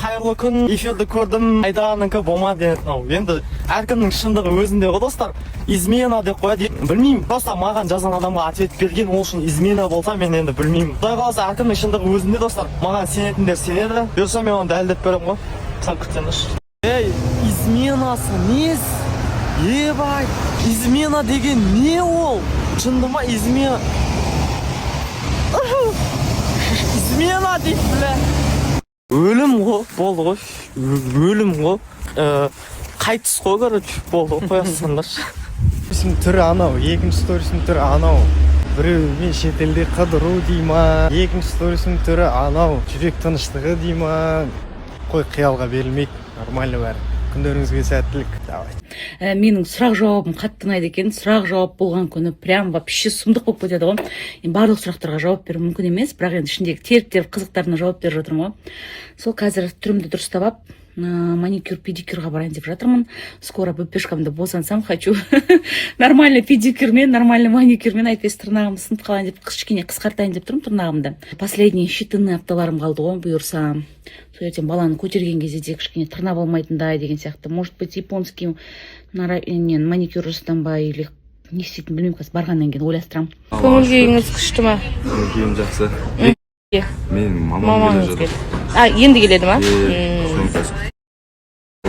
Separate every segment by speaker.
Speaker 1: Қайырлы күн. Эфирді көрдім, Айданікі болмады енді мынау. Енді әркімнің шындығы өзінде ғой, достар. Измена деп қояды, білмеймін. Просто маған жазған адамға ответ берген, ол үшін измена болса, мен енді білмеймін. Құдай қаласа, әркімнің шындығы өзінде, достар. Маған сенетіндер сенеді, бұйырса, мен оны дәлелдеп беремін ғой. Сәл күтсеңдерші. Ей, изменасы несі? Ебай, измена деген не ол? Шынды ма? Измена, измена дейді, бля. Өлім ғой, болды ғой, өлім ғой. Қайтыс қой, короче, болды ғой, қоя салсаңдаршы.
Speaker 2: Сторисінің түрі анау, екінші сторисінің түрі анау. Біреумен шетелде қыдыру дей ма, екінші сторисінің түрі анау, жүрек тыныштығы дей ма. Қой, қиялға берілмейік, нормально бәрі. Күндеріңізге сәттілік, давай.
Speaker 3: Менің сұрақ жауабым қатты ұнайды екен. Сұрақ жауап болған күні прям вообще сұмдық болып кетеді ғой. Енді барлық сұрақтарға жауап беру мүмкін емес, бірақ енді ішіндегі теріп теріп қызықтарына жауап беріп жатырмын ғой. Сол қазір түрімді дұрыстап алып, маникюр, педикюрға барайын деп жатырмын. Скоро бөпешкамды босансам, хочу нормальный педикюрмен, нормальный маникюрмен, әйтпесе тырнағым сынып қалайын деп, кішкене қысқартайын деп тұрмын тырнағымды. Последний считанный апталарым қалды ғой, бұйырса. Сол ертең баланы көтерген кезде де кішкене тырнап алмайтындай деген сияқты. Может быть, японский не маникюр жасатам ба или не істейтінімді білмеймін, қазір барғаннан кейін ойластырамын.
Speaker 4: Көңіл күйіңіз күшті ма?
Speaker 5: Көңіл күйім жақсы.
Speaker 4: Иә.
Speaker 5: Менің мамам келе
Speaker 4: Мамаңыз
Speaker 5: жатыр.
Speaker 4: келді. А, енді келеді ма?
Speaker 5: Е, соны қазір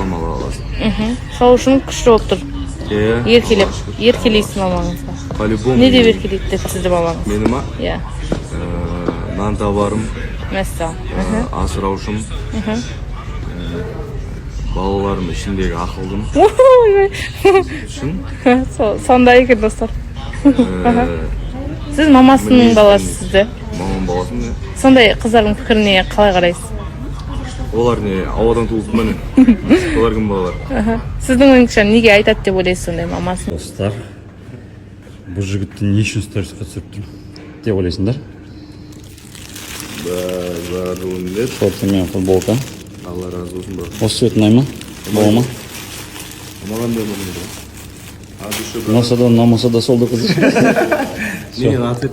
Speaker 5: ала аласың.
Speaker 4: Сол үшін күшті болып тұр.
Speaker 5: Иә.
Speaker 4: Еркелеп,
Speaker 5: Аллаға шүкір.
Speaker 4: еркелейсіз мамаңызға.
Speaker 5: По-любому.
Speaker 4: Не деп еркелейді деп сізді мамаңыз?
Speaker 5: Мені ма?
Speaker 4: Иә.
Speaker 5: Нан табарым,
Speaker 4: Мәссаған.
Speaker 5: Асыраушым. Балаларым ішіндегі ақылдым.
Speaker 4: Ойбай.
Speaker 5: Шын.
Speaker 4: Сондай екен, достар. Сіз мамасының баласысыз да?
Speaker 5: Мамам баласымын, иә.
Speaker 4: Сондай қыздардың пікіріне қалай қарайсыз?
Speaker 5: Олар не, ауадан туылды ма, не? Олар кім, балалар?
Speaker 4: Сіздің ойыңызша, неге айтады деп ойлайсыз сондай мамасын?
Speaker 6: Достар, бұл жігітті не үшін сторисқа түсіріп тұрмын деп ойлайсыңдар?
Speaker 5: Бәрі.
Speaker 6: Шорты мен футболка.
Speaker 5: Алла разы болсын, брат.
Speaker 6: Осы цвет ұнай ма, бола ма?
Speaker 5: Маған да ұнамайды. А душе.
Speaker 6: Ұнаса да, ұнамаса да, сол да қызық.
Speaker 5: Менен ответ.